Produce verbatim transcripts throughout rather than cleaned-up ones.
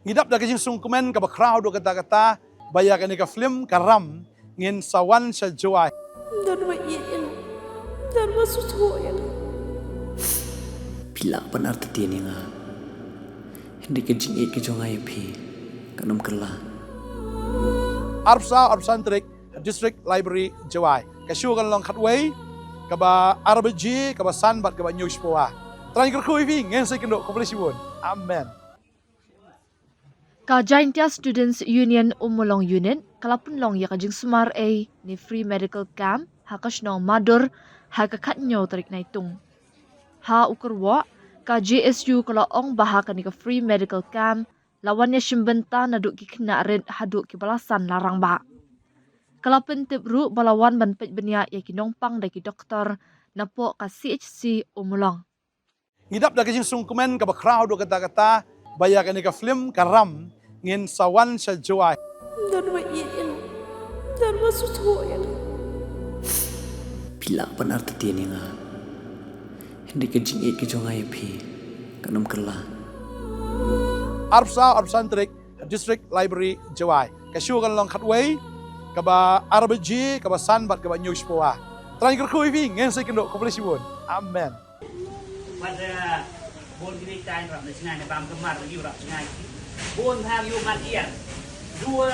Ngi dap da ka jingsngewkmen kaba khraw haduh katta katta ba ïa kane ka film Ka Ram ngin sa wan sha Jowai. Don ba ïeit ïa nga. Don ba sngewthuh ïa nga. Phi lah ban artatien ïa nga. Hynrei ka jingïeit ka jong nga ïa phi kan ym kylla. Arphew saw arphew san tarik ha District Library Jowai. Ka show kan long khatwei, kaba ar baje, kaba san bad kaba hynñiew shiphew. Trai kyrkhu ïa phi, ngin sa ïakynduh, khublei shibun. Amen. Ka Jaintia Students Union Ummulong Unit ka la pynlong ïa ka jingsumar ei ne free medical camp ha ka shnong Madur ha ka khathynñiew tarik Naitung. Ha u kyrwoh, ka J S U ka la ong ba ha kane ka free medical camp la wan ïashim bynta naduh ki khynnah rit haduh kiba la san la rangbah. Ka la pyntip ruh ba la wan ban peit bniah ïa ki nongpang da ki doktor napoh ka C H C Ummulong. Ngi dap da ka jingsngewkmen kaba khraw haduh katta katta ba ïa kane ka film Ka Ram ngin sa wan sha Jowai. Don ba ïeit ïa nga. Don ba sngewthuh ïa nga. Phi lah ban artatien ïa nga. Hynrei ka jingïeit ka jong nga ïa phi kan ym kylla. Arphew saw arphew san tarik ha District Library Jowai. Ka show kan long khatwei, kaba ar baje, kaba san bad kaba hynñiew shiphew. Trai kyrkhu ïa phi, ngin sa ïakynduh, khublei shibun. Amen. Bad, eh, bun kine ki taiñ rap na jngai na bam kmar lagi rap jngai. Bun bha ïa u man iar. Dua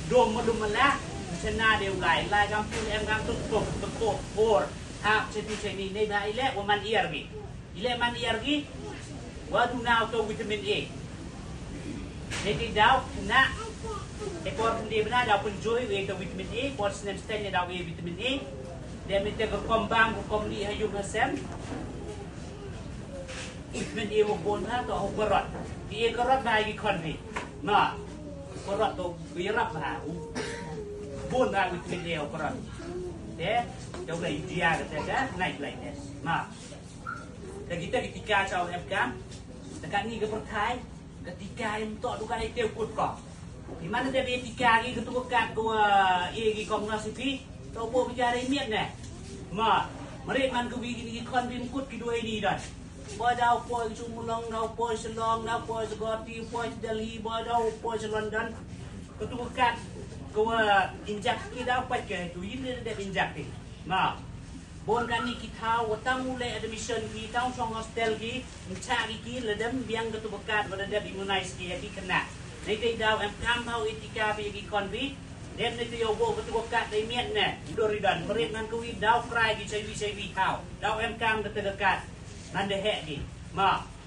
dom madum mala. Chana de u lai lai kam pun em kam tuk tuk tuk tuk por. Hap chetu cheni ne bha ile u man iar gi. Ile man iar gi. Wa du nau to vitamin A. Dei te daw khynnah. E por khyndiat bna daw pynjoi wei to vitamin A, por snem sten ne daw wei vitamin A. Dei me te ka kombang ka komni ha yung ha sem. Vitamin A wa bon ha to ha u karot. Te e karot ba ki khon bi. Ma. Karot to bi rap ha u. Bon ha vitamin A u karot. Te, te u lai dia ka te ka night blindness. Ma. Te kita ki tika cha u F gam. Te ka ni ka pyrthai. Ka tika im to du ka ni te kut ko. Iman te be tika ki ka tu ka kat ko, eh, e ki kong na sipi. To bo bi jare miet ne. Ma, mare man ko bi ki ni kon bi mkut ki dua ini dan. Bo daw poi Chumulong, daw poi Shillong, daw poi Guwahati, poi Delhi, bo daw poi London. Ka tu ka kat ko, eh, injak ki daw poi ke tu yin de de injak ki. Ma. Bon kani ki thaw, wa tang u leh admission ki, tang shong hostel ki, mcha ki ki, la dem biang ka tu ka kat, wa da dep immunize ki, ki kena. Nei te daw em kam thaw etika bi ki kon bi, dem nei te yow bo ka tu ka kat dei miet ne, dori dan, mrit ngan ka wi daw krai ki chai wi chai wi thaw, daw em kam ka tu ka kat, ngan de hek ki. Ma.